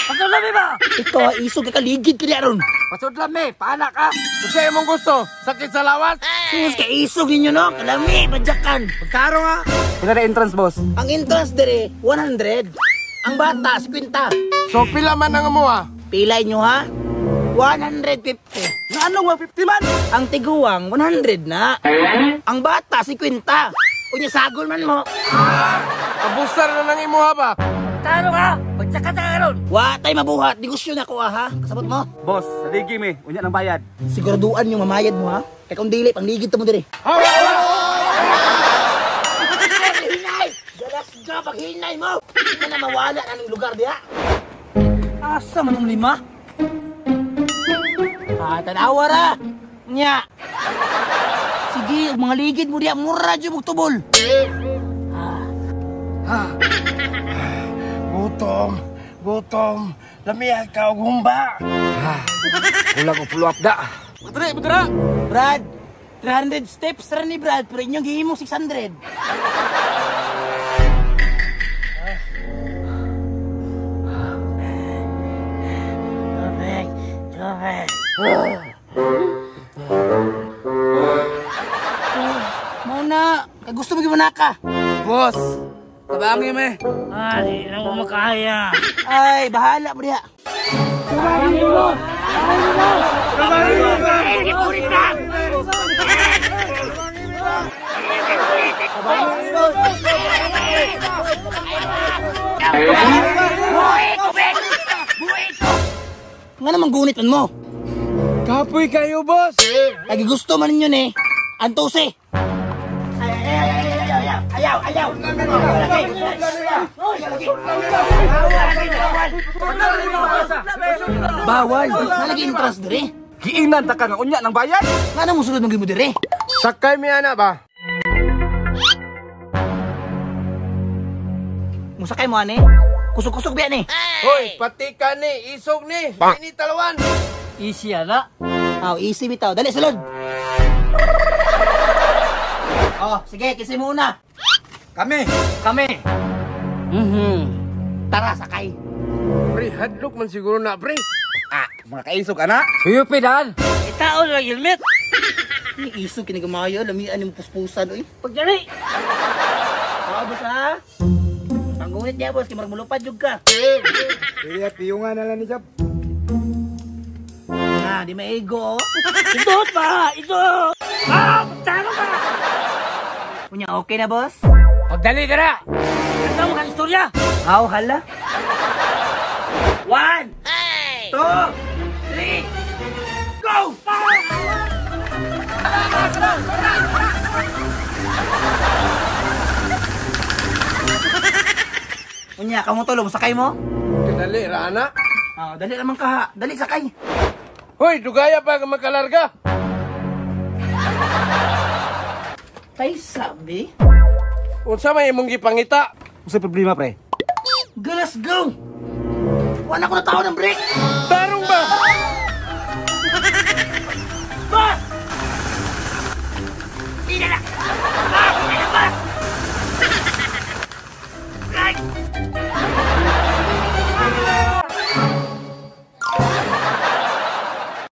Pasudlami ba? Ikaw, isog ka kaligid ka niya ron. Pasudlami, paana ka. Unsa imong gusto? Sakit sa lawas? Sus, kay isog ninyo no? Kalami, badyakan. Pagkaro nga. Pila na entrance, boss? Ang entrance dire, 100. Ang bata, 50. So pila man ang amuha? Pila inyo ha? 150. Nga anong 150 man? Ang tiguang, 100 na. Ang bata, 50. Unya, sagol man mo. Abusar na nang imuha ba? Pagkaro nga. Badyakan ta karon. Wa tay mabuhat. Negosyo na ko ha. Kasabot mo? Boss, saligi mi. Unya ng bayad. Siguraduan yung mamayad mo ha. Kaya kung dili, pangligid to mo dire. Hinay! Galas ka, paghinay mo! Hindi na mawala na ng lugar diha. Asa man ang lima? Ah, tanawa ra. Nya. Sige, mga ligid mo diha, mura dyan mong tubol. Gutom, gutom. Lamiag ka og humba. Kulang og pull up da. Padre, padre. Brad, 300 steps ra ni Brad, pero inyong gihimong 600. Tubig, tubig. Muna, kay gusto mo gimanaka. Boss, tabangi mi. Ah, di lang ko makaya. Ay, bahala mo diha. Nga naman gunit man mo. Kapoy kayo, boss. Lagi gusto man ninyo ni. Antose. Ay, ay, ay, ay, ay, ayaw, ayaw. Bawal. Nalagi interest dire. Giingnan ta ka nga unya ng bayad. Nga na mo sulod mong gimo dire. Sakay mi ana ba? Musakay mo ani. Kusog-kusog biya ni. Hoy, pati ka ni, isog ni, ini talawan. Easy ana. Aw, easy bitaw. Dali sulod. Oh, sige, kasi muna. Kami. Kami. Tara, sakay. Pre, hadlok man siguro na, pre. Ah, mga kaisog ana. Suyupi daan. Itao na helmet. Ni isog kinigamayo, lamian yung puspusan oy. Pagdali. Oo, boss ha. Panggunit niya, boss, kay marag mulupad jud ka. Iya, piyungan na lang ni Jab. Ah, di maigo. Ito pa, ito. Ah, pagtalo ka. Unya, okay na, boss? Pagdali ka na. Ano mo kang istorya? Aw, hala. 1, 2, 3, go! Unya, kamu tulong, sakay mo? Kadali ra ana. Ah, dali naman ka ha. Dali, sakay. Hoy, dugaya pa ka makalarga. Kay sabi? Unsa may imong gipangita? Unsay problema, pre? Galas go! Wala ko na tao ng break! Tarong ba?